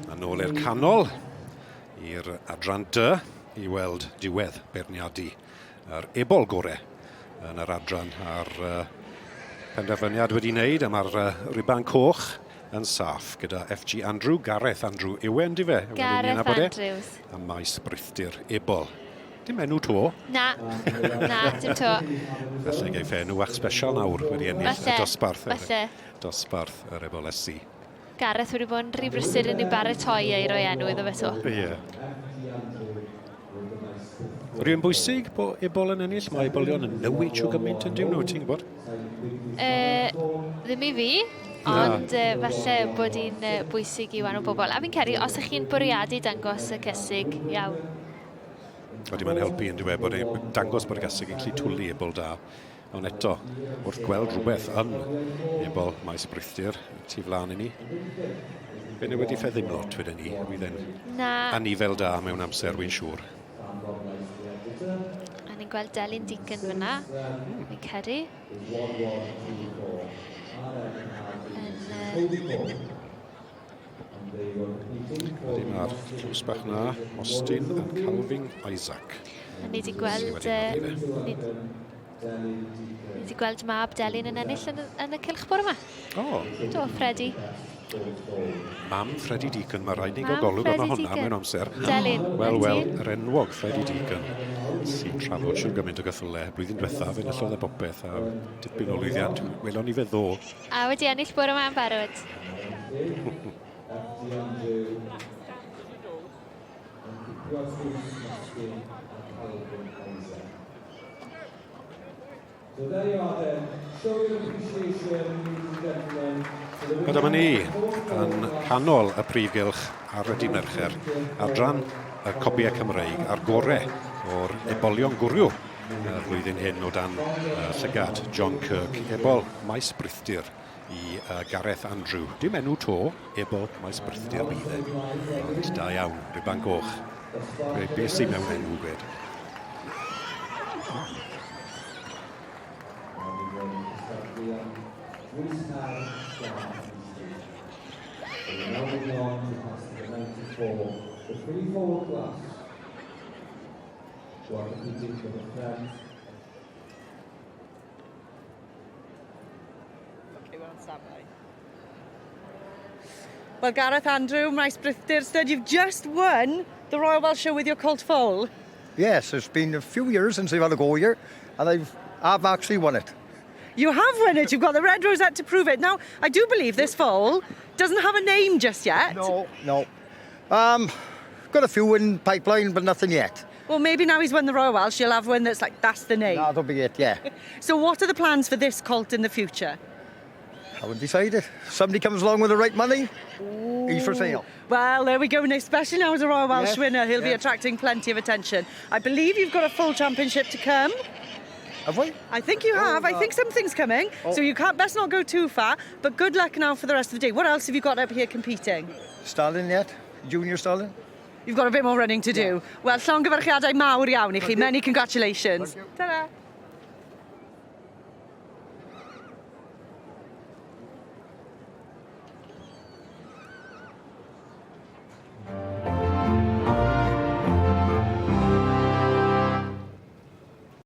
A nôl i'r canol, i'r adran D, i weld diwedd beirniadu yr ebol gore yn yr adran a'r uh, penderfyniad wedi wneud a mae'r uh, riban coch yn saff gyda FG Andrew, Gareth Andrew yw e, yndyfe? Gareth Andrews. A maes brithdir ebol. Dim enw to. Na, na, dim to. Felly geiff e enw fach special nawr wedi ennill Falle, y dosbarth. Falle. Dosbarth yr ebol SC. Gareth wedi bod yn rhy brysur yn ei baratoi e i roi enw iddo fe to. Ie. Yeah. Rwy'n bwysig bod ebol yn ennill? Mae ebolion yn newid trwy gymaint yn diwn nhw, ti'n gwybod? Uh, ddim i fi, ond uh, falle bod hi'n uh, bwysig i wahanol bobl. A fi'n credu, os ych chi'n bwriadu dangos y cysig, iawn. Ydy, mae'n helpu yn diwedd bod e, dangos bod y gaseg yn gallu twlu ebol da. Ond eto, wrth gweld rhywbeth yn ebol maes brithdir tu flaen i ni, fe newid i fe ddim lot wedyn ni. Fydd e'n anifel da mewn amser, wy'n siŵr. A ni'n gweld Delyn Deacon fyna, fi'n credu. Yn, uh, Ydy, mae'r tlws bach na, Austin and Calvin Isaac. A ni wedi gweld... Uh, ni, ni wedi gweld mab Delyn yn ennill yn, yn y cylch bore yma. O. Oh. Do, Freddie. Mam Freddie Deacon, mae rhaid ni gael golwg arno hwnna mewn amser. Delyn. Wel, wel, yr enwog Freddie Deacon sy'n trafod siwr gymaint o gyffyle. Blwyddyn diwethaf, enillodd e bopeth a dipyn o lwyddiant. Welon ni fe ddo. A wedi ennill bore yma yn barod. A dyma ni yn canol y prif gylch ar y dydd Mercher, adran y cobiau Cymreig a'r gore o'r ebolion gwryw y flwyddyn hyn o dan llygad John Kirk. Ebol Maes Brithdir i Gareth Andrew. Dim enw to, Ebol Maes Brithdir bydd e. Ond da iawn, Rhuban Goch. Be, be sy'n mewn enw, gwed? Okay, we're on standby. Well, Gareth Andrew, Maes Brithdir Stud, you've just won the Royal Welsh Show with your Colt Foal. Yes, it's been a few years since I've had a go here, and I've, I've actually won it. You have won it. You've got the red rosette to prove it. Now, I do believe this foal doesn't have a name just yet. No, no. Um, got a few in pipeline, but nothing yet. Well, maybe now he's won the Royal Welsh, you'll have one that's like, that's the name. That'll be it, yeah. So what are the plans for this colt in the future? Haven't decided. Somebody comes along with the right money, Ooh. he's for sale. Well, there we go, and especially now as a Royal Welsh yes, winner, he'll yes. be attracting plenty of attention. I believe you've got a full championship to come. Have we? I think you have. Oh, I think something's coming. Oh. So you can't best not go too far. But good luck now for the rest of the day. What else have you got up here competing? Stalin yet? Junior Stalin? You've got a bit more running to do. Yeah. Wel, llongyfarchiadau mawr iawn i chi. Many congratulations. Ta-ra.